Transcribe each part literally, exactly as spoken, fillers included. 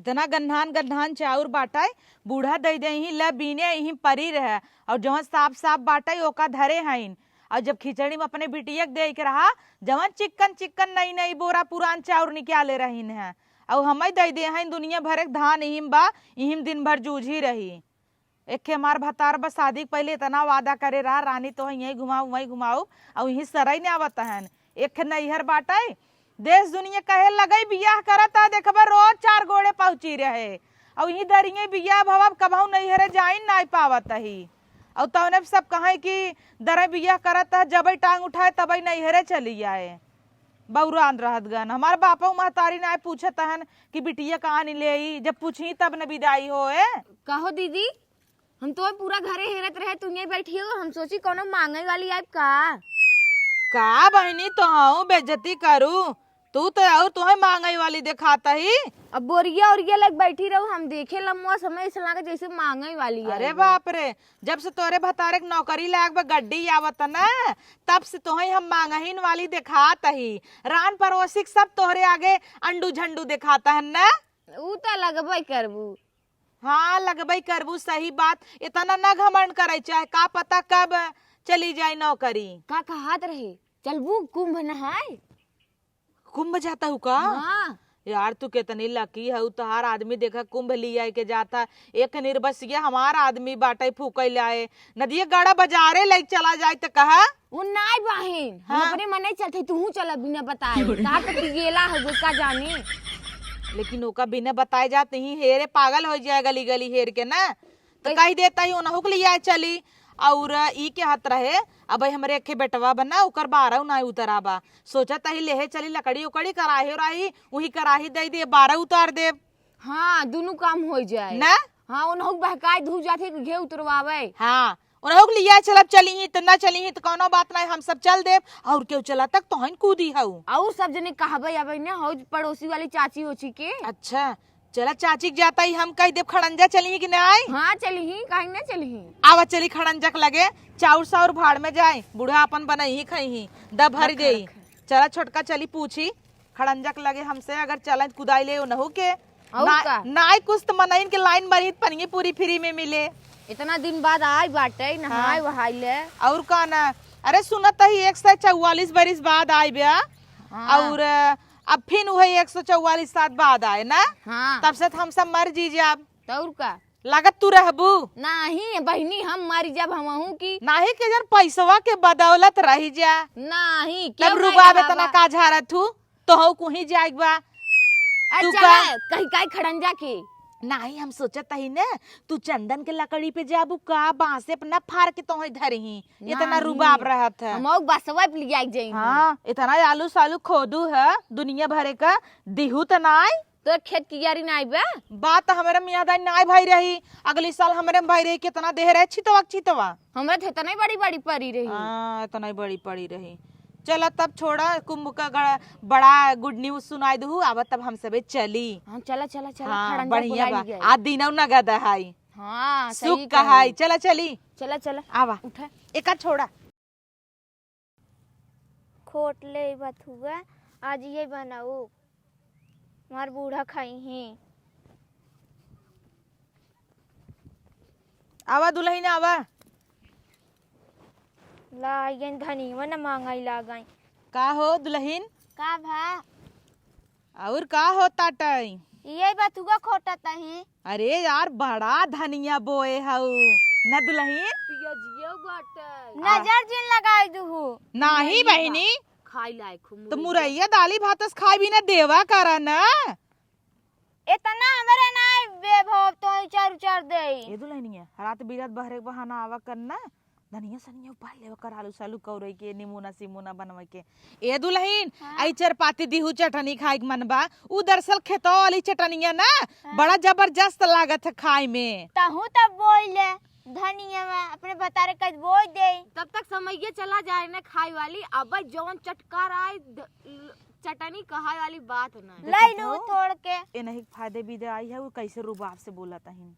इतना गन्हान गन्हान चाउर बाटइ, बूढ़ा दइ देइहीं, ले बीने इहीं परी रहे, अउर जवन साफ साफ बाटइ ओका धरे हइन। अउर जब खिचड़ी में अपने बिटिया के देइ के रहा, जवन चिक्कन चिक्कन नई नई बोरा पुरान चाउर निकाले रहिन है, अउर हमइ दइ दे हइन दुनिया भरे के धान इहिम बा, इहिम दिन भर जूझी रही। एक्खे हमार भतार बा, शादी के पहिले इतना वादा करे रहा, "रानी तोहइ यहीं घुमाऊ, वहीं घुमाऊ," अउ यहीं सरई ने आवत हन। एक्खे नइहर बाटइ, देश दुनिया कहे लगइ, "बियाह करत ह, देखबा रोज चार गोड़े पहुँची रहे।" अउ यहीं दरिये बियाह भवा, कबहूँ नइहरे जाइन नाई पावत ही। अउ तउने सब कहइ कि दरइ बियाह करत ह, जबइ टांग उठाए तबइ नइहरे चली आए। बौरान रहत गन। हमार बापउ महतारी नाई पूछत हन कि बिटिया कहाँ नहीं लेई, जब पूछी तब न विदाई होए। कहो दीदी, हम तो पूरा घरे हेरत रहे, तू यहीं बैठी हो, हम सोची कौनो मांगइ वाली आइब का? का बहिनी, तोहउ बेइज्जती करू, तू तो अउर तोहइ मांगइ वाली देखात ही। अब बोरिया ओरिया लग बैठी रहू, हम देखे लम्बा समय ऐसे लागे जैसे मांगइ वाली अरे आइब। बाप रे, जब से तोरे भतारे के नौकरी लाग बा गड्डी आवत ना, तब से तोहइ हम मांगहिन वाली देखात ही। रान पड़ोसी के सब तोहरे आगे अंडू झंडू देखात हन ना। ऊ त लगबइ करबू। हाँ, लगबइ करबू, सही बात। इतना ना घमंड करइ चाहे, का पता कब चली जाई नौकरी। का कहत रहे, चलबू कुंभ नहाए? कुंभ जाता हूँ का? हाँ। यार, तू कितनी लकी हऊ, तोहार आदमी देखा कुंभ लियाए के जाता। एक निर्बसिया हमार आदमी बाटइ फूकइ लाए, नदिया गड़ा बाजारे लइके चला जाए त कहा। उ नाई बहिन, हम हाँ। अपने मने चलते, तूहू चला बिना बताए। का तो पियेला हवे का जाने। लेकिन ओका बिना बताए जात ही हेरे पागल होइ जाए गली गली हेर के ना। तो कह देता ही ओनहु के लियाए चली। अउर ई कहत रहे, अब हमरे एक्खे बेटवा बा ना, ओकर बारह नाई उतरा बा। सोचत ही लेहे चली लकड़ी उकड़ी, कराही उराही, उही कराही दइ दे, बारह उतार देब। हाँ, दुनू काम होइ जाए। ना? हाँ, ओनहु के बहकाए धू जात ही कि घे उतरवावे। हाँ, ओनहु के लियाए चलब, चली ही त ना चली ही त कौनो बात नाई, हम सब चल देब। अउर केहू चला तक तोहन कूदी हऊ। अउर सब जने कहबे अबे ने, हऊ पड़ोसी वाली चाची ओची के। अच्छा, चला चाची के जाता ही, हम कह देब खड़ंजा चली ही कि नाई? हाँ, चली ही, काहे ना चली ही। आवा चली खड़ंजा के लगे, चाउर साउर भाड़ में जाए, बूढ़ा अपन बनइही खइही, द भरी रख, देई। रख। चला छोटका चली पूछी खड़ंजा के लगे हमसे, अगर चलत कुदाई ले ओनहु के। अउर ना, का? नाई कुछ त मनइन के लाइन मरी त पनिये पूरी फ्री में मिले। इतना दिन बाद आइ बाटइ, नहाए हाँ। वहाए ले। अउर का ना, अरे सुनत ही एक सौ चौवालीस बरिस बाद आइ बा। हाँ। अउर अब फिन उहे एक सौ चौवालीस साल बाद आए ना, हाँ। तब से त हम सब मर जी जाब। त अउर का? लागत तू रहबू? नाहीं बहिनी, हम मर जाब हमहू की। नाहीं के जन पैसवा के बदौलत रही जा। नाहीं, तब केहू रुबाब नाहीं इतना रहबा। का झारत हू? तोहू कुहीं जाइक बा। अरे तू चला, का? कहीं काई खड़ंजा के। नाहीं, हम सोचत ही ने, तू चंदन के लकड़ी पे जाबू का, बांसे पे ना फार के तोहे धरही। इतना नाहीं। रुबाब रहत है। हम अउ बसवा पे लियाई जाई। हाँ, इतना आलू सालू खोदू है, दुनिया भरे का दिहू त नाई। तो खेत कियारी नाई बा? बात त हमरे में याद आई, नाई भाई रही। अगली साल हमरे में भाई रही, कितना देह रहे छितवा के छितवा। हमरा तो इतना ही बड़ी बड़ी परी रही। हाँ, इतना ही बड़ी परी रही। चला तब छोड़ा, कुंभ का गड़ा-, बड़ा good news सुनाई दहू, अब तब हम सबे चली। हाँ, चला, चला, चला, हाँ, खड़ंजा बढ़िया बुलाई बा। लिया। आ दिनौ नगद है। हाँ, सुख सही का कहू। है। चला, चली। चला, चला। आवा। उठा। एका छोड़ा। खोट ले बथुआ, आज ये बनाऊ। हमार बूढ़ा खाई ही। आवा दुलहिन, आवा। ला, आइगन धनिया न मांगाई लागाई। का हो दुलहिन? का भा? अउर का होत ताटइ? इहे बथुआ खोटत ही। अरे यार, बड़ा धनिया बोए हऊ। न दुलहिन? पियजियो बाटइ। नजर जिन लगाई दुहू। नाहीं बहिनी। खाई लायक हूँ तो मुरैया। मुरैया दाली भातस खाई भी न देवा करा न। इतना हमरे नाई बेभव तो चर चर देई। ए दुलहिनिया, रात बिरात बहरे के बहाना आवा कर न। धनिया सनिया उपाय लेवा कर, आलू सालू कौरई के, निमोना सिमोना बनवे के। ए दुलहिन, हाँ। आई चरपाती दिहू चटनी खाए के मन बा। उ दरअसल खेतवा वाली चटनिया ना, हाँ। बड़ा जबरदस्त लागत है खाए में। तहू तब बोई ले, धनिया में अपने बतारे कद बोई दे। तब तक समैया चला जाए ना खाए वाली, अब जौन चटकार आए, ध-, चटनी कहाए वाली बात ना। लाई देखत लू हो? तोड़ के। ए नहीं फायदे बीदे आई है, वो कैसे रुबाब से बोलत हईन।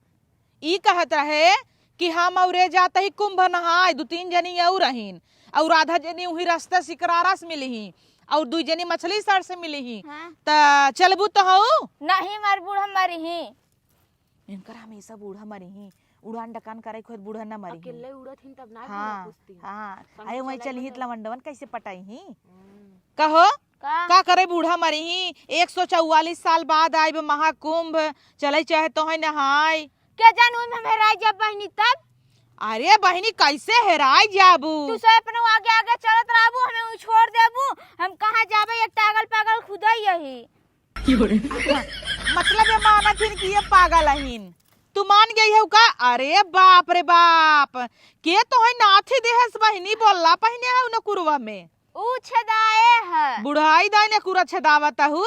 ई कहत रहे कि हम अउरे जात ही कुंभ नहाए, दू तीन जनी अउर रहीन, अउर आधा जनी उही रस्ते सिकरारा से मिली ही। और दुई जनी मछली सर से मिली ही। हाँ। त चलबू तो हऊ? नहीं, हमार बूढ़ा मरी ही। इनकर हमेशा बूढ़ा मरी ही। उड़ान डकान करे खोद बूढ़ा ना मरी ही। अकेले उड़त हिन तब ना बूढ़ा हाँ, पूछती। हाँ। संग अरे वहीं चलाई चली ही तो। त लवंडवन कैसे पटाई ही? हम्म। कहो? का? का करे बूढ़ा मरी ही? एक सौ चौवालीस साल बाद आइब महाकुंभ, चले चाहे तो है नहाय। के जान ओइमे हम हेराई जाब बहिनी तब? अरे बहिनी, कैसे हेराई जाबू? तू सब अपने आगे आगे चलत रहबू, हमें उ छोड़ देबू। हम कहाँ जाबे, ये टागल पागल खुदा ही यही। मतलब ये मानत हिन कि ये पागल अहिन, तू मान गई हो का? अरे बाप रे बाप, के तो है नाथी देहस बहिनी, बोलला पहिने है उन कुरवा में। ऊ छेदाए है। बुढ़ाई दाई ने कुरा छेदावत हू।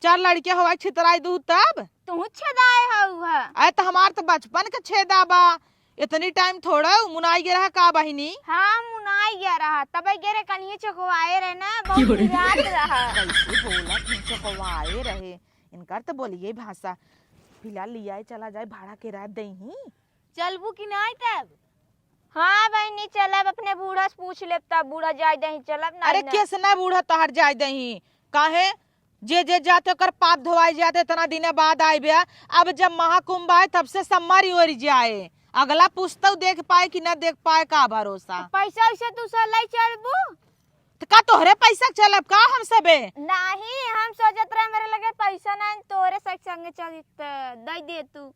चार लड़के हवा छितराई दू तब। तू छेदाए हऊ है। अरे त हमार त बचपन के छेदा बा। इतनी टाइम थोड़ा मुनाई गे रहा का बहिनी? हाँ, मुनाई गे रहा। तबे गे रहे कनिये चोकवाए रहे ना, बहुत पिरात रहा। कैसे बोलत ही चोकवाए रहे? इनकर त बोलिए भाषा। फिलहाल लियाए चला जाए, भाड़ा के रात दई ही। चलबू कि नाई तब? हाँ बहिनी, चलब, अपने बूढ़ा से पूछ लेब, तब बूढ़ा जाए दही, चलब ना। अरे ना। केसना बूढ़ा तोहर जाए दही? काहे? जे जे जाते ओकर पाप धोवाई जाते, इतना दिने बाद आइबे। अब जब महाकुंभ आए तब से सम्मारी ओरी जाए, अगला पुस्तक देख पाए कि ना देख पाए, का भरोसा। तो पैसा वैसा तू सब लाई चलबू? त का तोहरे पैसा के चलब का हम सबे? नाही, हम सोचत रहे मेरे लगे पैसा ना है, तोहरे संग संगे चली त दई दे तू।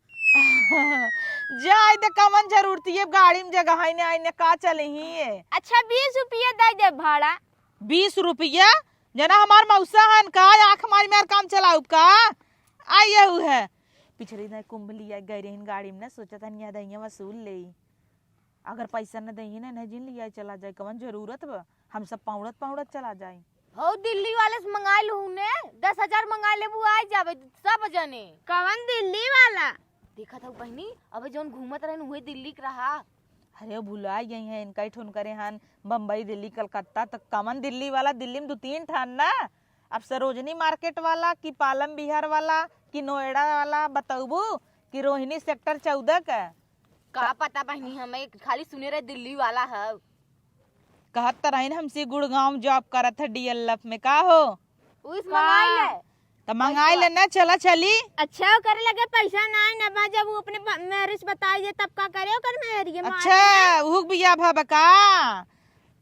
जाए दे, कवन जरूरत ये गाड़ी में जगह है ने, आइने का चले ही ये? अच्छा, बीस रुपया दई दे भाड़ा। बीस रुपया? जना हमार मौसा हन का, आँख मारी मार काम चलाऊ का? आइए उ है। पिछली ना कुंभ लिया गए रहिन गाड़ी में ना, सोचत हन यहाँ दहिया वसूल लेई। अगर पैसा न देही ना, नहीं जिन लिया चला जाए, कवन जरूरत बा? हम सब पौड़त पौड़त चला जाए। हो दिल्ली वाले से मंगाई लू ने, दस हजार मंगाई लेबू, आ जाबे सब जने। कवन दिल्ली वाला? देखत हऊ बहिनी, अबे जौन घूमत रहन उहे दिल्ली के रहा। अरे भुलाई गई हैं, इनका ही ठुन करे हन, बम्बई, दिल्ली, कलकत्ता, त कवन दिल्ली वाला? दिल्ली में दू तीन ठान ना। अब सरोजनी मार्केट वाला कि पालम बिहार वाला कि नोएडा वाला बतौबू कि रोहिणी सेक्टर चौदह का? का पता बहिनी, हम एक खाली सुने रहे दिल्ली वाला है। कहत त रहिन हमसे गुड़गांव जॉब करत है डीएलएफ में, का हो? उस का? मंगाई ले। त मंगाई ले ना, चला चली। अच्छा, ओकरे लगे पैसा ना है ना बा, जब वो अपने प-, मेहरी से बताई दे तब का करे ओकर मेहरी के मारे अच्छा, ना। उहुक बिया भा बा का?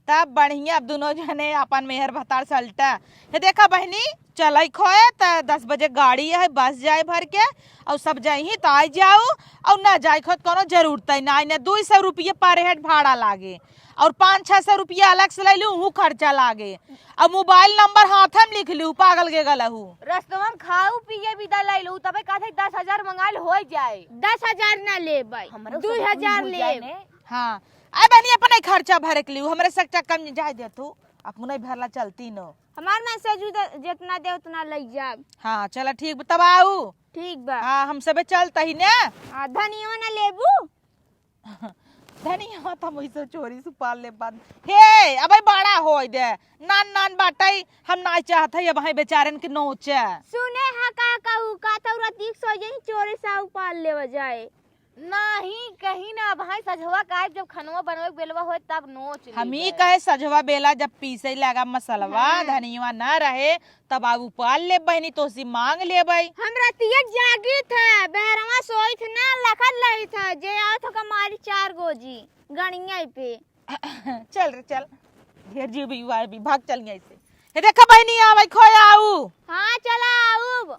तब बढ़िया, अब दुनो जने अपन मेहर भतार सलटा। हे देखा बहिनी, चलई खोए त दस बजे गाड़ी है, बस जाए भर के, और सब जाई ही त आई जाऊ, और ना जाए खोए त कोनो जरूरत ही ना, इन्हें दो सौ रुपये पर हेड भाड़ा लागे, और पाँच छः सौ रुपया अलग से ले लू, उहू खर्चा लागे, और मोबाइल नंबर हाथ में लिख लू, पागल के गलहू। रस्तवा में खाऊ पिए बिदा ले लू, तबे कहते दस हजार मंगाइल हो जाए। दस हजार ना लेबै, हमरो सब दुई हजार कुल हो जाए लेब। ने। हाँ, अरे बहनी, अपने खर्चा भरे के लिए, हमरे से चक्कर में जाए दे तू, अपने भरला चलती न। हमार मैसेज उधर जितना दे उतना लई जाब। हाँ, चला ठीक बा, तब आऊ। ठीक बा। हाँ, हम सबे चलता ही ने। हाँ, धनिया ना लेबू? धनिया तो हम वैसे चोरी से पाल ले पान। हे, अबे बड़ा होई दे, नान नान बाटई, हम ना चाहत है अब भाई बेचारन के नोचे। सुने हा का कहू, का तो रतीक सो जही चोरी से उपाल लेवा जाए। नाही, कहीं ना, अब हाई सझवा का आइब, जब खनवा बनवे के बेलवा होए, तब नोच हम ही लेबै। कहे सझवा बेला जब पीसे लगा मसलवा, हाँ। धनिया ना रहे, तब आउ उपाल ले बहनी, तोसी मांग लेबै। हम रतिया जागी थे, बहरवा सोई थे ना, लखत लही थे, जे आओ तो कमारी चार गोजी, गणिया पे। चल रे चल, ढेर जीव भी हुआ है, भी भाग चल यहाँ से। हे देखा बहनी, आवे खोए आऊ। हाँ, चला आऊब।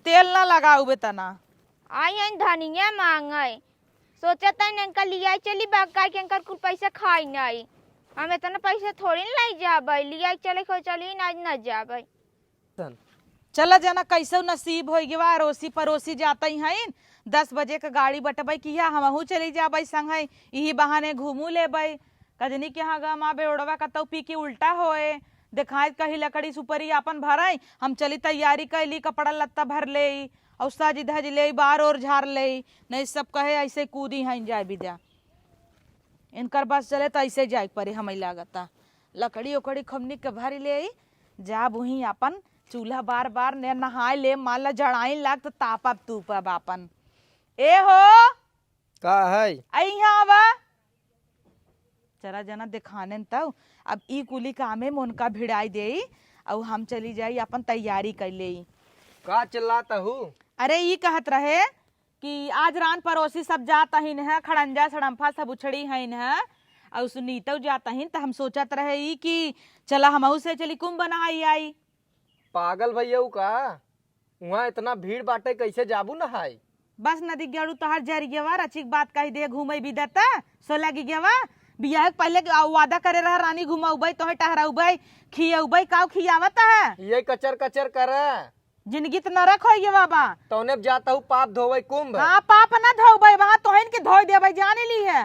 तेल ना लगाऊ बे तना। आई हन धनिया मांगे। सोचत हन इनका लियाई चली बा, काहे कि इनकर कुल पैसा खाई नाई। हम इतना पैसा थोड़ी ना लाई जाबै, लियाई चले को चली ना, ना जाबै। चला जना, कैसो नसीब होई गवा, अरोसी परोसी जातई हईन, दस बजे क गाड़ी बटबै किहा, हमहू चली जाबै संगै, इही बहाने घूमू लेबै। कजनी के यहाँ गा माँ बेवड़वा कतौ पी के उल्टा होए, देखाइत कही लकड़ी सुपरी आपन भरई, हम चली तैयारी कैली, कपड़ा लत्ता भर लेई, और सज धज लेई, बार ओर झार लेई, नहीं सब कहे ऐसे कूदी हईन जाए बिदा। इनकर बस चले त ऐसे जाए के परे, हमें लागता। लकड़ी ओकड़ी खमनी के भरी लेई, जाब उहीं आपन चूल्हा बार बार ने नहाए ले, मान ला जड़ाई लाग त तापब तूपब आपन। ए हो! का है? आ इहाँ आवा। चला जना देखानेन तउ। अब ई कुली कामे में उनका भिड़ाई देई। अउ हम चली जाई, अपन तैयारी कर लेई। का चिल्लात हू? अरे, ई कहत रहे कि आज रान परोसी सब जात अहिन है, खड़ंजा सड़म्फा सब उछड़ी हइन है, अउ सुनीतऊ जात अहिन, त हम सोचत रहे ई कि चला हमहू से चली कुंभ नहाई आई। पागल भइया ऊ का? उहाँ इतना भीड़ बाटे, कैसे जाबू नहाई? बस नदी गेड़ू तोहर जरियवा रचिक बात कही दे, घूमे बिदत सोलह गिगवा। बियाह के पहले के वादा करे रहा, रानी घुमौबै, तोहे टहरौबै, खियौबै, काऊ खियावत है? ये कचर कचर कर। जिंदगी त नरक होइ गवा बा। तौने जात हूँ पाप धोवे कुंभ। हाँ, पाप ना धोबै, वहाँ तोहन के धोई देबै, जाने ली है।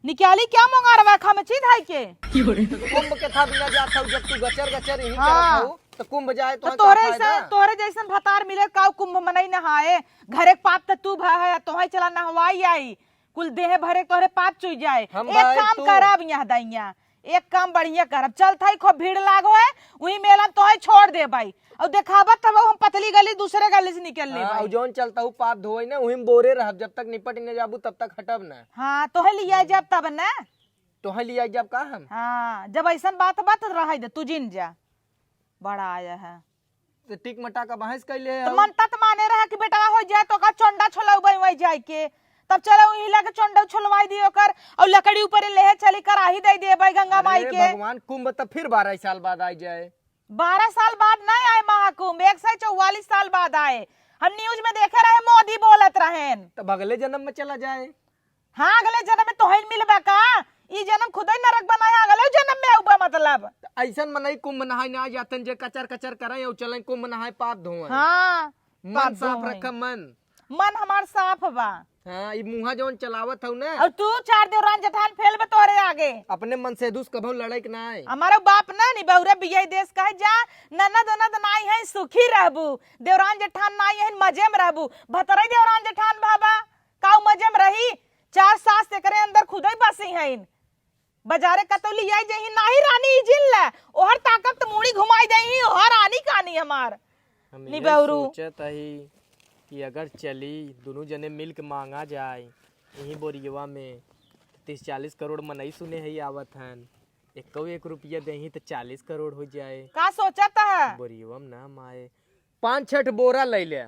निकाली क्या मोंगारवा खमची धाई के? कुंभ के था बिना जात हूँ, जब तू गचर गचर यही हाँ। करत हूँ, तो कुंभ जाए तो तो तोहरे का ऐसा, फायदा? तोहरे जैसन भतार मिले, काऊ कुंभ मनई नहाए, घरे के पाप त तू भा है, तोहे चला नहवाई आई, कुल देह भरे तोहरे पाप चुई जाए। हम एक भाई काम तू करब यहाँ दैया, एक काम बढ़िया करब, चल थाई खूब भीड़ लागो है, वही मेला में तोहे छोड़ देबै। और देखाबत तब हम पतली गली दूसरे गली से निकल हाँ, लेबै। और जौन चलता हूँ पाप धोए ना, वही में बोरे रहब, जब तक निपट न जाबू तब तक हटब ना। हाँ, तोहे लिया जब तब ना। तोहे लिया जब का हम? हाँ, जब ऐसन बात बा त रहे दे, तू जिन जा। बड़ा आया है। तो टिक मटा का बहस कैले तो हऊ। मनता त माने रहा कि बेटवा हो जाए तो का चोंडा छोलौबै वही जाए के। तब चलो वही लगे चोंडा छोलवाई दियो कर, और लकड़ी ऊपर लेहे चली कराही दे देबै गंगा माई अरे के। भगवान, कुंभ तो फिर बारह साल बाद आ जाए। बारह साल बाद नहीं आए महाकुंभ, एक सौ चौवालीस साल बाद आए। हम न्यूज में देखे रहे, मोदी बोलत रहेन। तो अगले जन्म में चला जाए। हाँ, अगले जन्म में तोहन मिलबा का? ई जन्म खुदै नरक बनाए, अगले जन्म में आउबा मतलब। त ऐसन मनई कुंभ नहाए ना जातन जे कचर कचर करे और चलें कुंभ नहाए पाप धोए। हाँ, मन पाप साफ धोए। रखा मन। मन हमार साफ बा। हाँ, ई मुँहा जौन चलावत हऊ ना। और तू चार देवरान जेठान फेल बा तोहरे आगे। अपने मन से दुस कभो लड़े के ना आए। हमारा बाप ना निबहुरे बियाही देश कहे जा, ननद ओनद नाई है सुखी रहबू, देवरान जेठान नाई है मजे में रहबू, भतरई देवरान जेठान भाबा। काऊ मजे में रही, चार सास एकरे अंदर खुदै बसी हईन। बजारे कतौ लियाई जही नाही रानी ई जिन ला, ओहर ताकब त मूड़ी घुमाई देही, ओहर आनी कानी हमार। हम इहे निबौरू। सोचत हई कि अगर चली, दुनू जने मिल के मांगा जाए, यही बोरियवा में तीस चालीस करोड़ मनई सुने हई आवत हन, एक्को एक रुपया देही त चालीस करोड़ हो जाए। का सोचत है? बोरियवा में ना माए, पाँच छठ बोरा ले ले।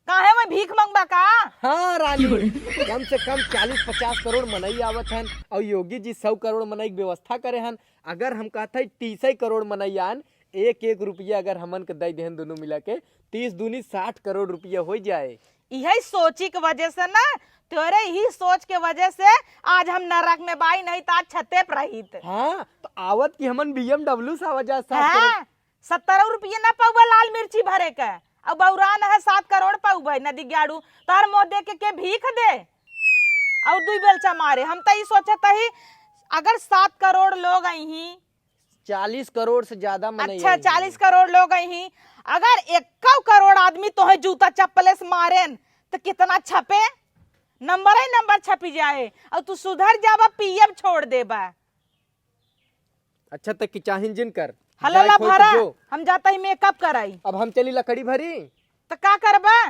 काहे मैं भीख मंगबा का? हाँ रानी, कम से कम चालीस पचास करोड़ मनई आवत हन और योगी जी सौ करोड़ मनई के व्यवस्था करे हन। अगर हम कहत हई तीस करोड़ मनई आन, एक एक रुपया अगर हमन के दे देहन दोनों मिला के, तीस दूनी साठ करोड़ रुपया हो जाए। यही सोची के वजह से ना, तोरे ही सोच के वजह से आज हम नरक में बाई, नहीं तो आज छते पर रहित। हाँ, तो आवत की हमन B M W से आवा जा साठ करोड़। हाँ, सत्तर रुपये ना पउबा लाल मिर्ची भरे के, अब बौरान है सात करोड़ पउबे नदी ग्याड़ू, तोहर मुँह देख के, के भीख दे और दुई बेलचा मारे। हम त ई सोचत ही अगर सात करोड़ लोग अइहीं, चालीस करोड़ से ज्यादा मनई अच्छा, अइहीं। चालीस करोड़ लोग अइहीं, अगर एक्को करोड़ आदमी तोहे जूता चप्पले से मारेन त कितना छपे? नंबर ही नंबर छपी जाए और तू सुधर जाबा, पियब छोड़ देबा। अच्छा, त किचाहिन जिन कर। हला जाए ला खोज भरा, जो। हम जाता ही मेकअप कराई। अब हम चली लकड़ी भरी। त का करबा?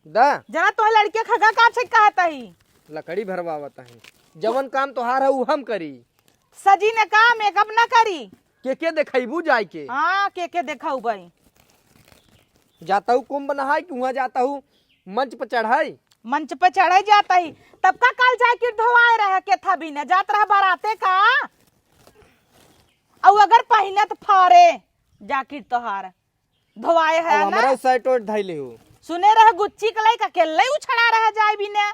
दा। जना तोहे लड़के खगा का छे कहत ही। लकड़ी भरवावत ही। जवन काम तोहार है, उ हम करी। सजी ने का मेकअप ना करी। के के देखैबू जाए के? हाँ, के के देखौबै। जाता हूँ कुंभ नहाए कि वहाँ जाता हूँ मंच पर चढ़ाई। मंच पे चढ़े जाता ही, तब का काल जाकिर धोआए रहे के था भी न जात रहा बाराते का। अउ अगर पहिनत फारे जाकिर तोहार धोआए है अब ना। हमरा साइट ओट धैले हो। सुने रहे गुच्ची के लइका के लई उछड़ा रह जाए भी ने।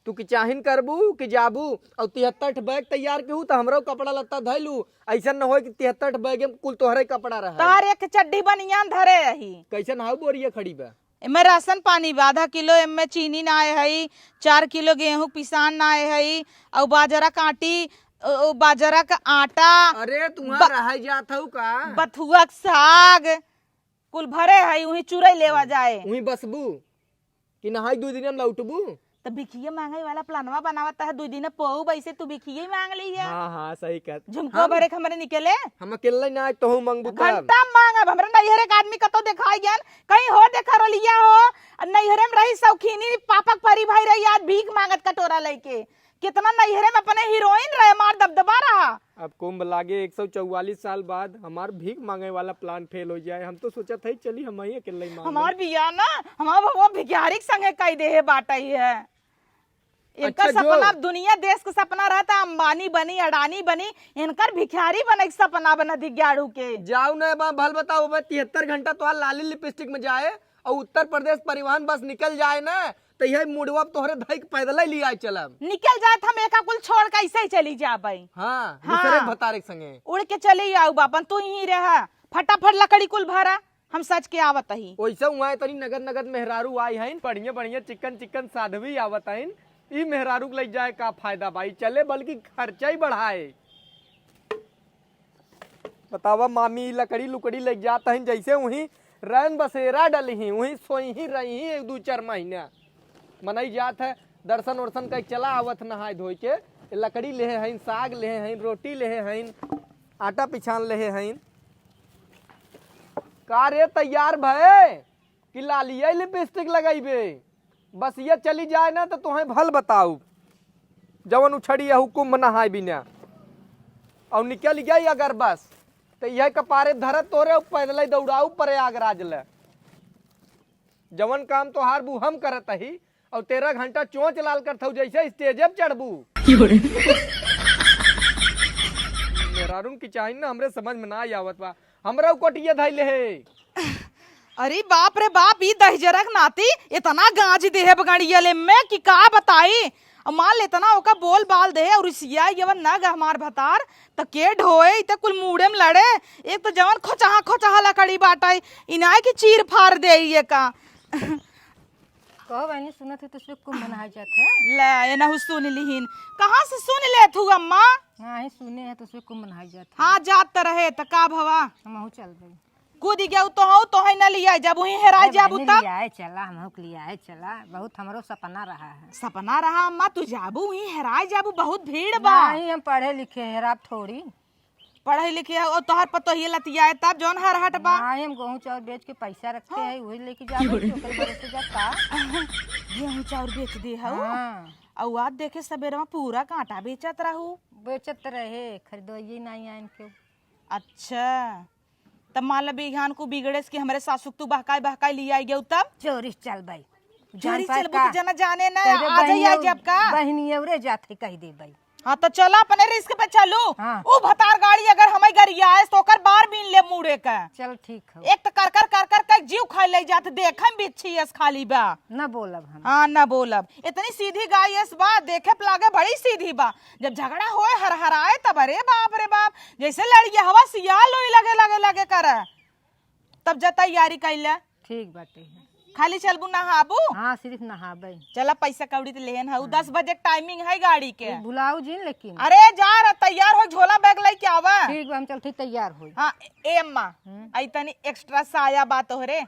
तू कि चाहिन करबू कि जाबू, अउ तिहत्तर ठे बैग तैयार केहू त हमरो कपड़ा लत्ता धैलू। ऐसन न होए कि तिहत्तर ठे बैग में कुल तोहरे कपड़ा रहे। तोहर एक चड्ढी बनियान धरे रही। कैसन हाउ बोरिया खड़ी बा? एमे राशन पानी बा, आधा किलो एमे चीनी ना आए हई, चार किलो गेहूं पिसान ना आए हई, अउ बाजरा क आटी, अ, अ, बाजरा क आटा, अरे, तू वहाँ ब-, रह जात हऊ का? बथुआ क साग, कुल भरे हई, उहीं चुरई लेवा जाए। उहीं बसबू कि नहाई दुई दिन में लौटबू? त भिखिए मांगे वाला प्लानवा बनावत है, दुई दिन पोऊ बैसे तू भिखिए मांग ली है। हाँ, हाँ, सही कहत। झुमको हम भरे के हमरे निकले। हम अकेले ना, तोहू मांगबू तब। घंटा मांगब, हमरा नैहरे के आदमी कतौ देखाई गन, कहीं हो देखा रोलिया हो, आ नैहरे में रही शौकीनी पापक परी भाई रही, आज भीख मांगत कटोरा लेके। कितना नैहरे में अपने हीरोइन रहे, हमार दबदबा रहा। अब कुंभ लागे एक सौ चौवालीस साल बाद हमार भीख मांगे वाला प्लान फेल हो जाए। हम तो सोचत है चली हम ही अकेले ही मांग हमार लें। बियाह ना हमार बबुआ भिखारी के संगे कई देहे बाटई है। इनका अच्छा, जो सपना, अब दुनिया देश के सपना रहता, अंबानी बनी, अडानी बनी, इनकर भिखारी बने के सपना बना दी ग्याड़ू के। जाऊ ना बा, भल बताओ बा, तिहत्तर घंटा तोहार लाली लिपस्टिक में जाए और उत्तर प्रदेश परिवहन बस निकल जाए ना, तो यह मुड़वा तोहरे धई के पैदल ही लिया चलब। निकल जाए तो हम एका कुल छोड़ के ऐसे ही चली जाबे। हाँ, हाँ। दूसरे भतारे के संगे। उड़ के चली आऊ बापन, तू यहीं रहा, फटाफट लकड़ी कुल भरा। हम सज के आवत ही। ओइसे हुआँ तनी नगद नगद मेहरारू आई हइन, बढ़िया बढ़िया चिकन चिकन साध्वी आवत हइन। ई मेहरारू के लइ जाए का फायदा भाई, चले बल्कि खर्चा ही बढ़ाए। बतावा मामी, लकड़ी लुकड़ी लइ जात हइन, जैसे वहीं रैन बसेरा डली ही, वहीं सोई ही रही ही एक दू चार महीना। मनई जात है, दर्शन वर्शन कइ चला आवत नहाय धोय के। ए लकड़ी लेहे हइन, साग लेहे हइन, रोटी लेहे हइन, आटा पिछान लेहे हइन। का रे तैयार भए कि लालिये लिपस्टिक लगइबे? बस ये चली जाए ना तो तोहें भल बताऊ, जवन उछड़ी यहू कुंभ नहाय बिना। और निकल गई अगर बस, तो यह कपारे धरत तोरे पैदल ही दौड़ाऊ प्रयागराज ले। जवन काम तोहार बू हम करत ही, और तेरह घंटा चोंच लाल करत हऊ, जैसे स्टेजे पे चढ़बू। मेहरारून की चाहिन ना, हमरे समझ में ना आवत बा, हमरा कोटिया धइले है। अरे बाप रे बाप, ई दहिजरक नाती इतना गांज देहे बगड़िया ले में कि का बताई। और माल इतना ओका बोल बाल दे और रिसिया ये ना ग हमार भतार, त के ढोए, ई त कुल मूड़े में लड़े। एक तो जवन खोचहा खोचहा लकड़ी बाटई, इनाय की चीर फाड़ दे ये का। कहो बहनी, सुनत है तो उसमें कुंभ नहाए जात है। ला, एनहू सुन लिहिन। कहाँ से सुन लेत हू अम्मा? हाँ, ही सुने है तो उसमें कुंभ नहाए जात है। हाँ, जात त रहे, त का भवा? हमहू चल गई। कूद गया तो हऊ, तोहे न लिया जब वहीं हेराए अरे जाबू बहनी, तब। लियाए चला, हमहू के लियाए चला, बहुत हमरो सपना रहा है। सपना रहा अम्मा, तू जाबू वहीं हेराए जाबू, बहुत भीड़ बा। नहीं, हम पढ़े लिखे हेराब थोड़ी। पढ़े लिखे है, और तोहर पतोहिए लतियाए तब जौन हर हट बा। नहीं, हम गेहूं चाउर बेच के पैसा रखे हाँ। है, वही लेके जाबो कि ओकर भरोसे जा का? गेहूं चाउर बेच दे हऊ? हाँ। और आज देखे सबेरवा पूरा कांटा बेचत रहू। बेचत रहे, खरीदवाइए नहीं आइन के। अच्छा, तब मान ला बिहान को बिगड़ेस कि हमरे सासुक तू बहकाई बहकाई लियाई गयो तब? चोरी चल बाई। चोरी जान पाए चलबू का? तो जना जाने ना, कह दे आ जाई, बहिनी आ और, जाब का? बहिनी औरे जात है, कह दे बाई। हाँ, तो चला अपने रिस्क पे चलू। हाँ। ऊ भतार गाड़ी अगर हमें गरियाएस तो ओकर बार बीन ले मुड़े का। चल ठीक हो। एक तो कर कर कर कर कर जीव खा ले जात, देखे में बिच्छी यस खाली बा। ना बोलब हम। हाँ, ना बोलब। इतनी सीधी गाय यस बा, देखे पे लागे बड़ी सीधी बा। जब झगड़ा होए हर हराए तब अरे बाप रे बाप, जैसे लड़िया हवा सियाल होई लगे लगे लगे करे। तब जा तैयारी कैले। ठीक बाटे। खाली चलबू नहाबू? हाँ, सिर्फ नहाबे। चला पैसा कौड़ी तो लेहन हऊ, हाँ। दस बजे टाइमिंग है गाड़ी के। तू भुलाऊ जिन लेकिन। अरे जा रहा, तैयार हो, झोला बैग लेके आवा। ठीक बा, हम चलते तैयार होई। हाँ, ए अम्मा, हम्म। आई तनी एक्स्ट्रा साया बा तोहरे।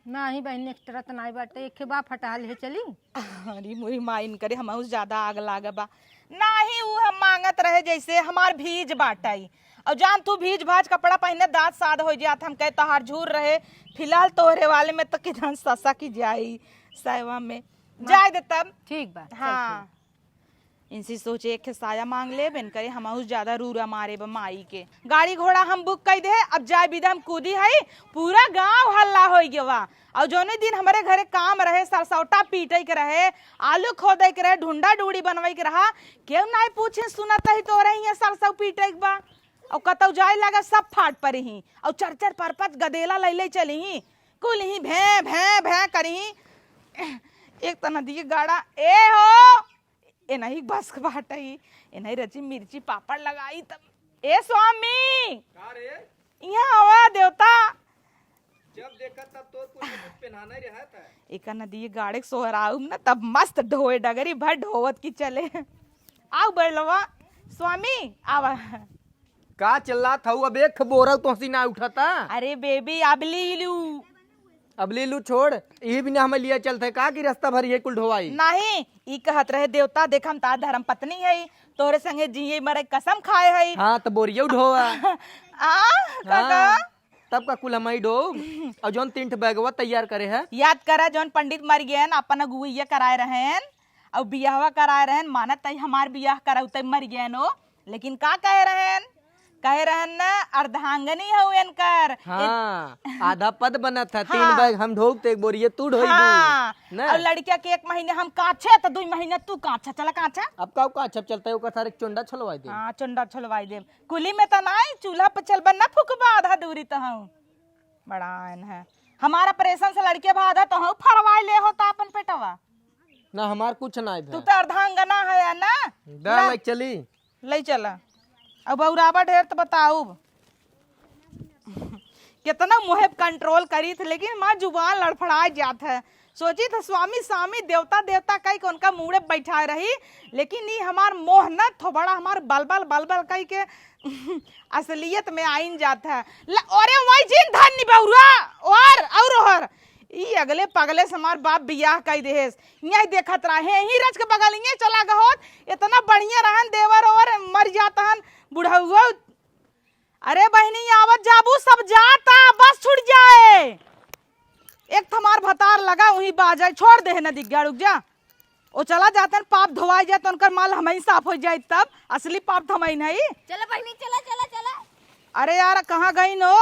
नाही बहिनी, एक्स्ट्रा त नाही बाटे, एक बा फटहा ले चली। अरे मोरी माई, इनकरे हमहू से ज्यादा आग लागे बा। नाही, ऊ हम मांगत रहे जैसे हमार भीज बाटई। और जान तू भीज भाज कपड़ा पहिने दांत साद हो जात, हम कहे तोहार झूर रहे। फिलहाल तोहरे वाले में तो किधन ससा की जाई सैवा में। हाँ। जाए दे तब। ठीक बा, चल हाँ। ठीक। इनसे सोचे एक साया मांग लेब, इनकरे हमहू से ज्यादा रूरा मारे बा माई के। गाड़ी घोड़ा हम बुक कई दे, अब जाए बिदा हम कूदी हई, पूरा गांव हल्ला होई गवा। और जौने दिन हमरे घरे काम रहे, सरसौटा पीटे के रहे, आलू खोदे के रहे, ढुंडा डूड़ी बनवाई के रहा, केहू नाई पूछे सुनत ही तोरे हियां सरसौ पीटे के बा। और कतौ जाए लगा सब फाट परी ही, और चर चर पर पच गदेला लैले चली ही, कुल ही भैं भैं भैं करी ही। एक त नदी के गाड़ा, ए हो, ए नहीं बस के बाटई, ए नहीं रची मिर्ची पापड़ लगाई तब। ए स्वामी, का रे? यहाँ आवा देवता। जब देखा तब तो कुछ न कुछ पहनाना ही रहता है। एका नदी गाड़े के सोहराऊ में ना तब मस्त ढोए डगरी भर ढोवत की चले। आओ बैलवा, स्वामी, आवा। का चिल्लात हऊ? अब एक बोरा तोहसी ना उठाता। अरे बेबी, अब ले लू। अब ले लू, छोड़। यही बिना हमें लिया चलते का कि रास्ता भर ये कुल ढोवाई? नहीं, ई कहत रहे देवता, देख हम तार धर्म पत्नी है, तोरे संगे जिए मरे कसम खाए है। हाँ, तो बोरियो ढोवा। आ, काका? हाँ, तब का कुल हम ही ढोब। और जौन तीन ठे बैगवा तैयार करे है। याद करा, जौन पंडित मर गए हैं, अपन अगुवैया कराए रहे हैं। अउ बियाहवा कराए रहेन, मानत तई हमार बियाह करउतई मरि गएन ओ, लेकिन का कहे रहेन? कहे रहेन ना, अर्धांगनी हउ एनकर। हाँ, आधा पद बनत है, तीन हाँ। बैग हम ढोब, तो एक बोरिये तू ढोइबू। हाँ, ना? अउ लड़किया के एक महीने हम काछे, तो दुइ महीने तू काछा, चला काछा। अब का काछा चलता है, ओकर सारे चुंडा छोलवाई दे। हाँ, चुंडा छोलवाई दे। कुली में तो नाई, चूल्हा पर चलबा ना फुकबा आधा दूरी तो हूँ। बड़ा आयन है। हमार operation से लड़के भादा तो हूँ फरवाई ले होता अपन पेटवा। ना, हमार कुछ नाई तू भे। तो अर्धांगना है ना? दा ला। ले चली। ले चला। अब बौरावा ढेर तो बताउब। कितना मुँहे control करी थे, लेकिन माँ जुबान लड़फड़ाए जात है। सोची थे स्वामी, स्वामी, देवता, देवता कही के उनका मूड़े बैठाए रही, लेकिन ई हमार मोह न थोबड़ा हमार बलबल, बलबल कही के असलियत में आइन जात है। ल-, अरे वही जिन धन्य बौरा, और, और, और, ई अगले पगले से हमार बाप बियाह कई देहेस। यही देखत रहे, ही रच के बगलिए चला गहोत, इतना बढ़िया रहन देवर और मर जात हन बुढ़ऊ। अरे बहिनी, आवत जाबू, सब जाता, बस छूट जाए। एक थमार भतार लगा, वहीं बाजाए, छोड़ दे है नदी गया, रुक जा। ओ चला जातन, पाप धोवाई जाए, तो उनकर माल हमही साफ हो जाए, तब असली पाप थमही नहीं। चला बहिनी, चला, चला, चला। अरे यार, कहाँ गई नो?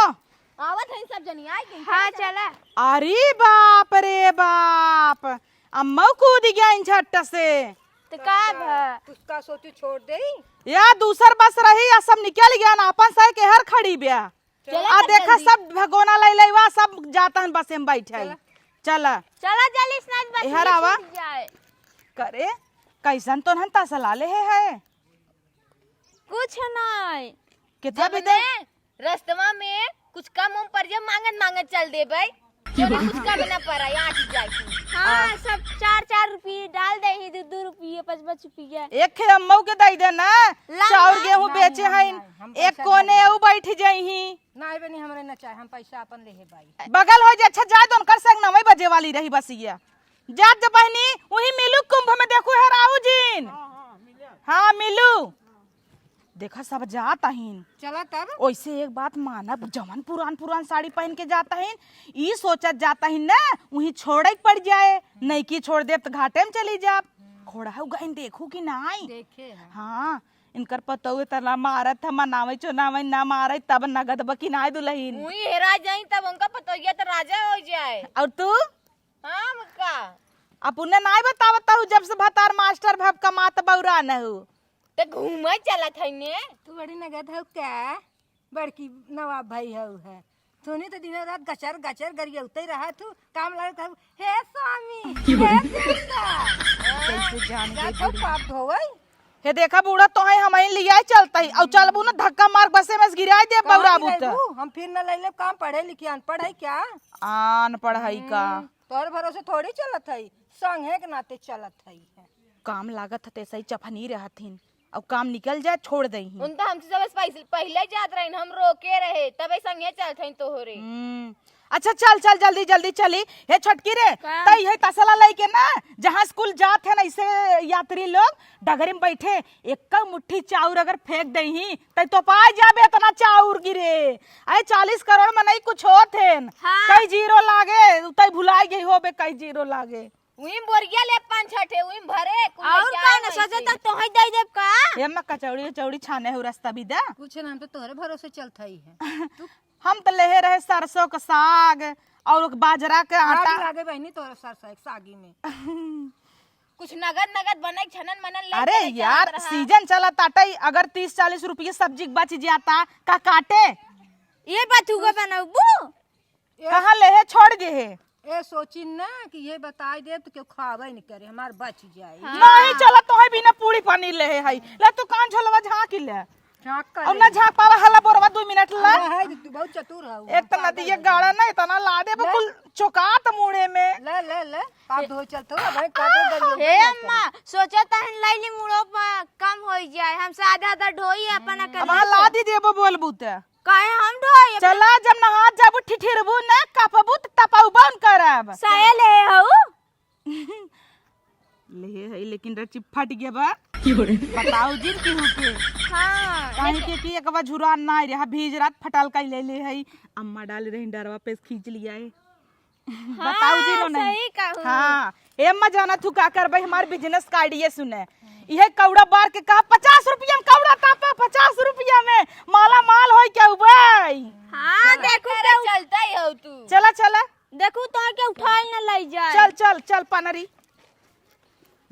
आवत हैं सब जनी, आ गई। हाँ, चला, चला। चला। अरे बाप रे बाप, अम्मा कूद गया इन झट्ट से। तो का भा? कुछ का सोचू, छोड़ दे। या दूसर बस रही, या सब निकल गया ना, अपन सर के हर खड़ी ब्या। चला आ तब देखा जल्दी। सब भगोना लई लईवा, सब जाता हन बसे में बैठे। चला। चला। चला जल्दी, स्नान बस एहर में आवा। छूट जाए। करे, कैसन तो हन तसला ले है, है? कुछ नहीं। कितना जब भी दे? ने रस्तवा में कुछ कम उम पर जे मांगत मांगत चल देबै। चलो कुछ कम ना पड़ा, यहाँ की जाए की। हाँ, सब चार चार रुपये डाल दे ही, दो दो रुपये, पाँच पाँच रुपये। एक खे अम्मऊ के दई दे ना, ला, चाउर ला। गेहूं नहीं, बेचे नहीं, हैं, नहीं, हम एक पैसा कोने नहीं ऊ बैठ जाई ही। नहीं बनी, हमरे ना चाहे, हम पैसा अपन ले है बाई। बगल हो जे, अच्छा जाए तो उनकर संग नवई बजे वाली रही बस ये। जात जब बहिनी, वही मिलू कुंभ में देखू है राहु जीन। हाँ, हाँ, मिलू। हाँ, मिलू। देखा सब जात अहिन। चला तब। ओइसे एक बात मानब, जवन पुरान पुरान साड़ी पहन के जात अहिन, ई सोचत जात अहिन ना, उही छोड़े के पड़ जाए, नईकी छोड़ देब त घाटे में चली जाब। खोड़ा हो गइन देखू कि नाई? देखे हैं। हाँ, इनकर पतोह तना मारत ह, मनावे चुनावे ना मारे, तब नगद बकिनाए दुलहिन। उही हेरा जाई तब उनका पतोहिया त राजा हो जाए। और तू? हाँ, मक्का। अपने नाई बतावत हूँ, जब से भतार मास्टर भब कमात बौरा न हूँ। ते घूमे चलत है ने। तू बड़ी नगद हऊ का? बड़की नवाब भाई हऊ है। तूने तो दिनों रात गचर गचर गरियौते रहा तू, काम लागत हऊ, "हे स्वामी, हे देवता।" कैसे जान जा गई तो बूढ़ी? पाप धोवई। हे देखा बूढ़ा, तोहे हमही लियाए चलतही, अउ चलबू न धक्का मार बसे में से गिराए देब कहाँ बौराबू त। गिराइबू? हम फिर न लैले काम, पढ़े लिखे अनपढ़ है क्या? अनपढ़ है का? हम्म, तोहरे भरोसे थोड़ी चलत है, संघे के नाते चलत है। काम लागत ह, तैसे ही चफनी रहथिन, अउ काम निकल जाए, छोड़ दही। उन तो हमसे जब पहले, पहले जात रहिन, हम रोके रहे, तबे संगे चलत हईन तोहरे। हम्म, अच्छा चल, चल, जल्दी, जल्दी चली। हे छोटकी रे, का? तई है तसला लइके ना, जहाँ स्कूल जात है ना, ऐसे यात्री लोग डगरी में बैठे, एक मुट्ठी चाउर अगर फेंक दही, तई तो पाए जाबे इतना चाउर गिरे। अरे चालीस करोड़ में नहीं कुछ होत है, हाँ। कई जीरो लागे, तई भुलाए गई होबे, कई जीरो लागे। उही बोरिया ले पाँच छठे, उही भरे, कुल और लेके का आए न वैसे। सोचे त तोहे दे देब का? ए अम्मा, कचौड़ी उचौड़ी छाने हो, रास्ता भी दा। कुछ ना, हम तो तोहरे भरोसे चलत हई है। तू हम त लेहे रहे सरसों क साग और बाजरा क आटा। आग लागे बहिनी तोहरे सरसों क सागी में। कुछ नगद नगद बने, छनन मनन ले अरे चले यार, चलत रहा। सीजन चलत आटे, अगर तीस चालीस रुपये सब्जी क बच जाता, का काटे? ये बथुआ बनौबू? ए, कहाँ लेहे छोड़ गे हे? ए, सोचिन ना कि ये बताई देब त केहू खावे न करे, हमार बच जाए। हाँ। नहीं चला, तोहे बिना पूरी पनीर लेहे हई। ले तू कान झोलवा झाँक ले। झाँक कर अब ले। ना झाँक पावा, हला बोरवा दू मिनट ला। अरे है, तू बहुत चतुर हऊ। एक त नदिया गाड़ा ना, इतना ला देबो ले। कुल चोकात मुड़े में। ले, ले, ले। पाप धो चलत हो, अब है का तो गरियो हे ना अम्मा, करे। सोचत हन लैली मुड़ो पर कम होई जाए, हमसे आधा आधा ढोई अपन अब करले हाँ ला से। दी देबो बोलबू त। काहे हम ढोई? चला, जब नहात जाबू, ठिठिरबू ना, कपबू त तपौबन करब। सहे ले हऊ? लेहे हई, लेकिन रची फट गया बा। बताओ जिन केहू के। हाँ, काहे लेकिन के कि एक बार झुरान ना रहा, भीज रात फटाल का ले ले हई। अम्मा डाल रही डरवा पे खींच लिया है। हाँ, बताऊ जी रो नहीं। सही कहू। हाँ, ए अम्मा, जाना थू का करबे, हमार business का idea सुने। इहे कौड़ा बार के कहा, "पचास रुपया में कौड़ा तापा, पचास रुपया में माला माल होई क्या उबे?" हाँ, देखू करे के उठ- चलता ही हो तू। चला, चला। देखू तो के उठाई न लई जाए। चल, चल, चल, पनरी।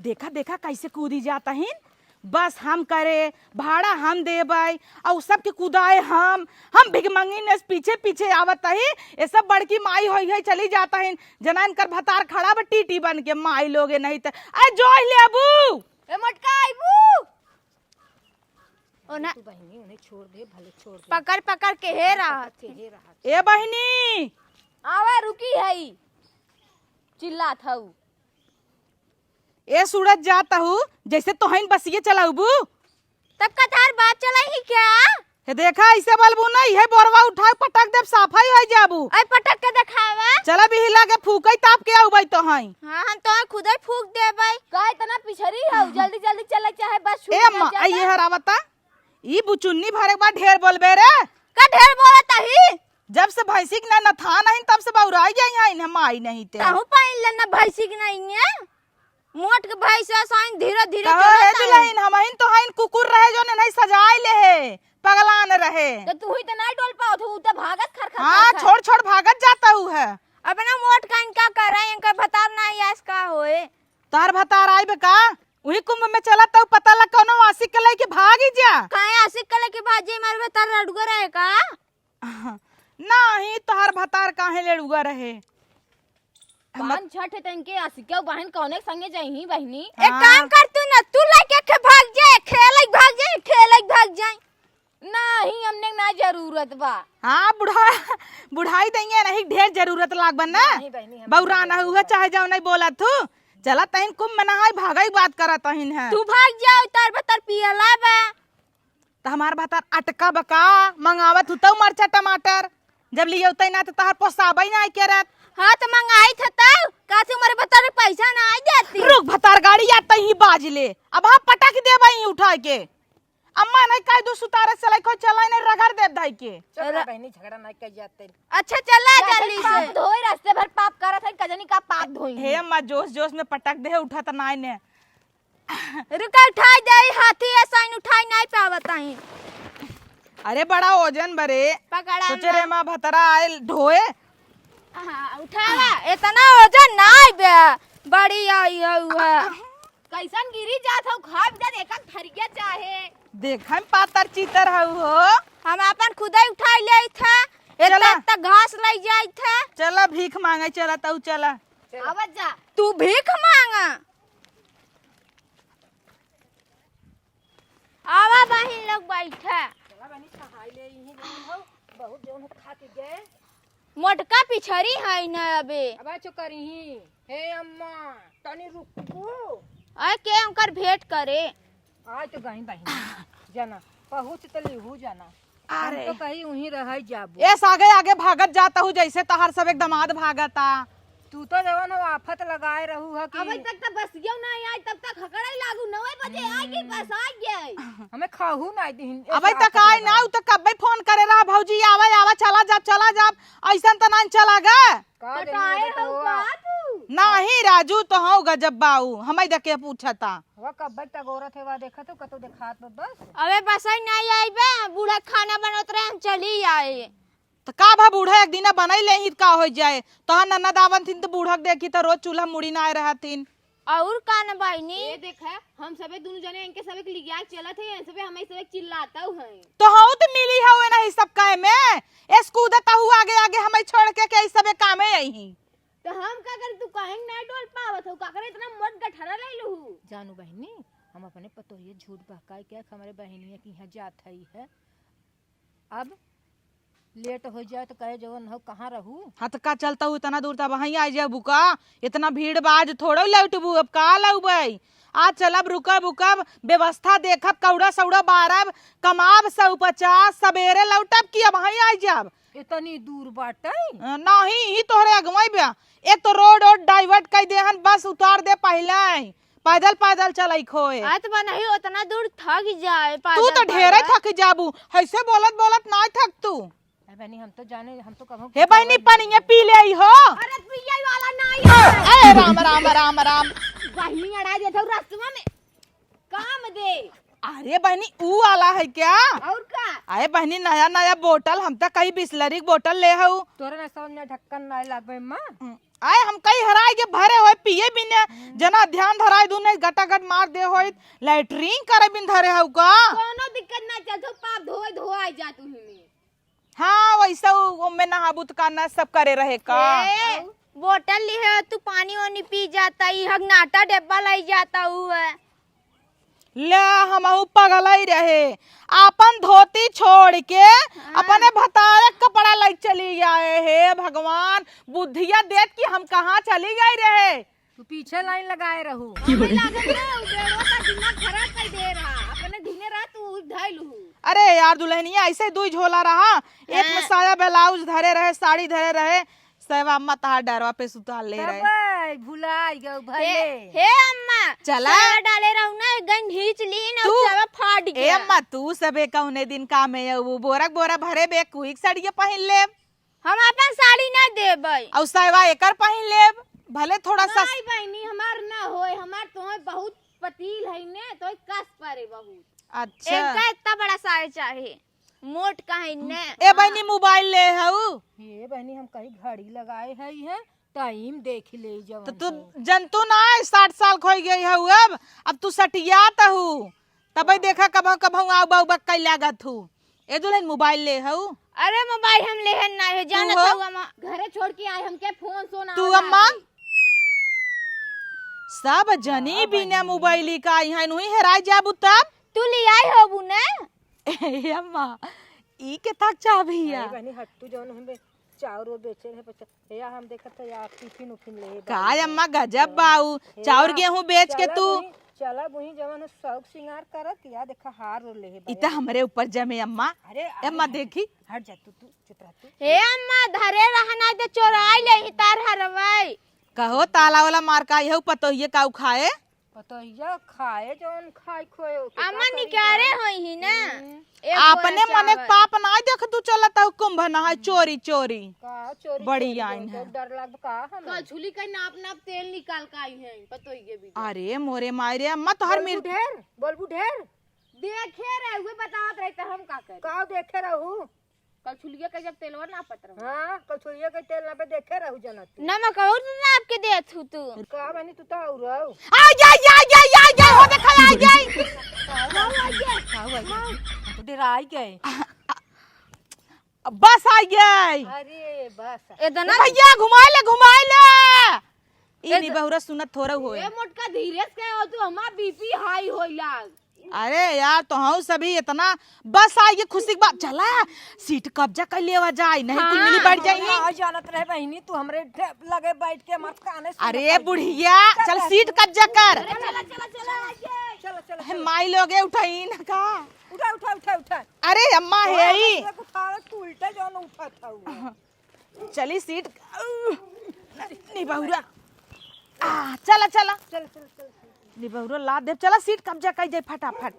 देखा, देखा, कैसे कूदी जाता हिन। बस हम करे, भाड़ा हम देबै, अउ सबके कुदाए हम, हम भिखमंगी ने पीछे पीछे आवत ही। ये सब बड़की माई होई है, चली जाता हिन। जना इनकर भतार खड़ा बा टीटी बन के, माई लोगे नहीं त। अरे जोह लेबू। ए मोटका, आइबू। ओ ना। तू बहिनी, उन्हें छोड़ दे, भले छोड़ दे। पकड़, पकड़ के हे रहा। पकड़ के हे रहा। ए बहिनी। आवा, रुकी है। चिल्लात हऊ। ए सूरज, जात हऊ, जैसे तोहइन बसिए चलाउबू। तब कतार बात चलाई ही क्या? हे देखा, ऐसे बोलबू नहीं, है बोरवा उठाए पटक देब, साफाई हो जाबू। अरे पटक के देखावा। चला बिहिला के फूकई ताप के आउबई तोहई। हाँ, हम तो खुदे फूक देबई। का इतना पिछरी हऊ? जल्दी जल्दी चले, चाहे बस छूट ए अम्मा, जा, आई जा। ये हरावता, ई बुचुन्नी भरे के बाद ढेर बोलबे रे। का ढेर बोलत ही? जब से भैंसी के ना, ना था नहीं, तब से बौराई गई है, इन्हें माई नहीं ते। तहु पाइन ले ना भैंसी के नहीं है। मोट के भैंस साइन धीरे धीरे कहो चलत हे आऊ। दुल्हन, हमहिन तो हइन कुकुर रहे जो नहीं सजाए ले हे, पगलान रहे। तो तू ही तो नहीं डोल पावत हो, उ तो भागत खर खर हाँ, खर खर। छोड़ छोड़ भागत जाता हूँ है। अपना मोट का इनका करे, इनका भतार ना आस का होए। तार भतार आइबे का? उही कुंभ में चला तो पता लग कौनो आशिक के लेके भागी जा। काहे आशिक के लेके भाग जाई? मारे भतार लड़ुआ रहे का? नहीं, तोहार भतार काहे लड़ुआ रहे? हम पान छठ है तनके आशिक के बहन कौने के संगे जाई बहिनी? एक हाँ। काम कर तू ना, तू लेके खे भाग जाए, खेले भाग जाए, खेले भाग जाए। नहीं, हमने ना जरूरत बा। हाँ, बुढ़ा, बुढ़ाई देंगे नहीं, ढेर जरूरत लाग बन ना। नहीं बहिनी, हम बौरा ना जरूरत हुआ, बा। चाहे जाओ नहीं बोला तू। चला तहिन कुंभ में नहाई भागई बात करा तहिन है। तू भाग जाओ, तार भतार पियला बा। त हमार भतार अटका बका, मंगावत हु तौ मरचा टमाटर। जब लियौतै ना त तहार पोसाबै ना करत। हाँ त मंगाई था तौ, का से हमारे भतार पैसा ना आई देती। रुक भतार गाड़ी या तहीं बाज ले। अब हम पटक देबै उठा के। अम्मा नहीं कह दू सुतारे से लइको चलाई नहीं रगड़ दे धई के। चुप रह बहिनी, झगड़ा नहीं कर जाते। अच्छा चला जा जल्दी से। पाप धोई रास्ते भर पाप करत है, कजनी का पाप धोई। हे अम्मा जोश जोश में पटक दे उठत नाई ने। रुका, उठाई दे, हाथी ऐसा ही उठाई नहीं पावत ही। अरे बड़ा वजन बरे। पकड़ा सोचे ना। रे माँ भतरा आयल ढोए। हाँ, उठावा, इतना वजन नहीं बे, बड़ी आई है हुआ। कैसन गिरी जात हौ, खाब जा, देखा थरिया चाहे। देखन पातर चीतर हौ हो। हम अपन खुदे उठाई ले था, चला। इतना, इतना घास ले जाई था। चला भीख मांगे, चला तऊ चला। आवत जा। तू भीख मांगा। आवा बहिन लोग बैठा। चला बहिनी, छहाई ले, इहीं जौन हो, बहुत जौन हो खा के गए। मोटका पिछरी है न अबे। अब आ चुका रही। हे अम्मा, तनी रुकबू? अरे के उनकर भेंट करे। आज तो गई बहिनी, जाना, पहुँच तो लिहू जाना। अरे। हम तो कहीं उहीं रह जाबू। एस आगे आगे भागत जाता हूँ, जैसे तहार सब एक दमाद भागता। तू तो जवन हो आफत लगाए रहू ह कि अबे तक त बस गयो ना आई, तब तक हकड़ाई लागू, नौ बजे आई कि बस आ गए। हमें खाहू ना दिहिन, अबे तक आए ना, उ त कब्बे फोन करे रहा, "भौजी आवा, आवा, चला जाब, चला जाब।" ऐसन त ना चला गा। का कटाए देंगे हो तो? का तू? नाही राजू, तो हौ गजब बाऊ, हमें देखे पूछता। वा कब्बे तक औरत है, वा देखा तो कतो देखात बा बस। अबे बस ही नहीं आई बे, बूढ़ा खाना बनत रहे, हम चली आए। त का भा बूढ़ा एक दिना बनई लेही त का होइ जाए? तोहार ननद आवत थिन त बूढ़ा के देखी त रोज चूल्हा मुड़ी ना आए रहत थिन। अउर का न बहिनी? ए देखा, हम सबे दुनु जने इनके सबे के लिया के चलत है, इन सबे हमें सबे चिल्लाता हूँ है। तो हऊ त मिली हऊ नहीं सब काहे में? एस कूदत हऊ आगे आगे हमें छोड़ के, के ई सबे कामे आई ही। तो हम का करी, तू काहे ना डोल पावत हो? का करे इतना मोट गठरा ले लू? जानू बहिनी, हम अपने पतोहिए झूठ बहकाए के हमरे बहिनिया के यहाँ जात हई है। अब लेट हो जाए तो कहे जवन हो कहाँ रहू? हाँ तो का चलता हूँ इतना दूर तब वहीं आ जाबू का? इतना भीड़ बा, आज थोड़ो लौटबू, अब का लौबे? आज चलब, रुकब उकब, व्यवस्था देखब, कौड़ा सौड़ा बारब, कमाब सौ पचास, सबेरे लौटब कि अब वहीं आ जाब? इतनी दूर बाटे? अ, नहीं, ही तोहरे अगुवाई बा। एक तो रोड ओड divert कर देहन, बस उतार दे पहले ही। पैदल पैदल चलई खोए। आ तो बा नहीं, उतना दूर थक जाए तू पैदल तो ढेरे पैदल। थक जाबू, ऐसे बोलत बोलत ना थक तू। बहनी, हम तो जाने, हम तो कबहूँ हे बहनी, पनिया पी लेइ हो। अरे, पिए वाला नाहीं है। अरे राम, राम, राम, राम। बहनी अड़ा देत हौ रस्तवा में। काम दे। अरे बहनी, ऊ वाला है क्या? और का? अरे बहनी, नया नया बोतल, हम त कहीं बिसलरी के बोतल ले हऊ। तोरे ना समझ में ढक्कन ना लागबे, माँ। हम्म। आए, हम कहीं हेराइ के भरे होए, पिए बिना जना ध्यान धराइ दू, नहीं गटागट मार दे होए, लैट्रिन करे बिन धरे हऊ का? कौनो दिक्कत ना, चल तो पाप धोए धोआइ जा तू ही में। हाँ, वैसा उ-, ओमे नहाबू त का ना सब करे रहे का? ए, बोतल लिहे तू, पानी वानी पी जाता, ई हगनाटा डिब्बा लाई जाता हूँ है। ले, हमहू पगलई रहे, आपन धोती छोड़ के हाँ। अपने भतारे क कपड़ा लइ चली आए। हे भगवान, बुद्धिया देत कि हम कहाँ चली गई रहे। तू पीछे लाइन लगाए रहू। हमें लागत ना, उ बेड़वा का दिमाग खराब कर दे रहा, अपने धुने रहा तू धइल हू। अरे यार दुल्हनिया, ऐसे दुई झोला रहा, एक में हाँ। साया ब्लाउज धरे रहे, साड़ी धरे रहे, सैवा अम्मा तहार डरवा पे सुता ले रहे। तबै भुलाई गऊ भले। हे, हे अम्मा, चला। साया डाले रहू ना, गन घींच ली ना, तू, सैवा फाट ए गया। अम्मा, तू सबे कौने दिन काम में अउ बोरा क बोरा भरे बे, कुही क साड़िया पहिन लेब। हम अपन साड़ी ना देबै। अउ सैवा एकर पहिन लेब, भले थोड़ा सा। नहीं बहनी, हमार ना होए, हमार तोहे बहुत पतील है ने, तोहे कस परे बहुत। अच्छा। इनका इतना बड़ा साया चाहे। मोट कहीं ने। ए बहनी, मोबाइल ले हऊ? ए बहनी, हम कहीं घड़ी लगाए है, है टाइम देख ले जवन तो तू तो। जनतू ना है, साठ साल खोई गई हऊ अब, अब तू सटियात हऊ, तबे देखा कबहूँ कबहूँ आऊ बाऊ बक्कई लागत हऊ। ए दुल्हन, मोबाइल ले हऊ? अरे मोबाइल हम लेहन ना है, तू जानत हो? हऊ अम्मा। घरे छोड़ के आए, हमके फोन सोना तू वाला अम्मा? आ गई। सब जनी हाँ, बिना बहनी। मोबाइल का आई हैं, नुही हेराई जाबू तब? तू ले आई होबू ने? ए अम्मा, ई के तक चाबी है? अरे बहनी, हट तू, जौन हमें चाउर वो बेचे रहे, बच्चा, हे या हम देखत है यार, टिफिन उफिन ले, का बहनी। अम्मा, गजब हे या, बाऊ, हे चाउर या, गेहूं बेच के चला तू। बहनी, चला बहनी, जवन शौक सिंगार करत, या देखा हार ले हे ई त बहनी। हमरे ऊपर जमे अम्मा। अरे, ए अम्मा, अरे, देखी। हट जा तू, तू चुप रह तू। हे अम्मा, धरे रहना त चोराई ले ही तार हरवाई। कहो ताला वाला मार का, यहू पतोहिए का उखाए। पतोहिया खाए जौन खाए खोए, ओके का अम्मा करी निकारे जान? होई ही ना। हम्म। एक बोरा अपने मने चावल। पाप नाई देख तू चलत हऊ कुंभ नहाए चोरी चोरी। का चोरी बड़ी चोरी आइन जौन है। तो डर लग का हम? कल छुली के नाप नाप तेल निकाल के आई हैं, पतोहिए भी। अरे मोरे माई रे, अम्मा तोहर बोलबू मिर- ढेर, बोलबू ढेर। देखे रहे, उहे बतावत रहे त हम का करी? का देखे रहू? कल छुलिया के जब तेलवा नापत रहू। हाँ, कल छुलिया के तेल नापे देखे रहू जनत। नमक और नाप के देत हू तू। का बनी तू तो और रहू। आ जाई, आ जाई, आ जाई, हो देखा, आ जाई। का हुआ, आ जाई? का हुआ, आ जाई? हम तो डेराई गए। बस आ जाई। अरे, बस। इतना भैया घुमाई ले, घुमाई ले। ई ए नी द- बहुरा सुनत थोड़ा होए। ए मोटका धीरे से कहो तू, हमार बीपी हाई होई लाग। अरे यार, तोहू सभी इतना बस आई ये खुशी की बात। चला, सीट कब्जा कर लेवा जाए, नहीं कुल मिली हाँ। बैठ जाई। हाँ, जानत रहे बहिनी, तू हमरे ढे-, लगे बैठ के मत काने सुनत अरे रही। बुढ़िया, चल चल, सीट चल। कब्जा कर। अरे चला, चला, चला, चला, चला, हे चला। माई लोगे उठाई ना का? उठा, उठा, उठा, उठा। अरे अम्मा हे अरे, ई। ये उठावे, तू उल्टा जौन उठत हऊ। चली सीट, निबहुरा। आ, चला, चला। चल, चल, चल, चल। निबहुरा लाद देब, चला सीट कब्जा कर जाए फटाफट।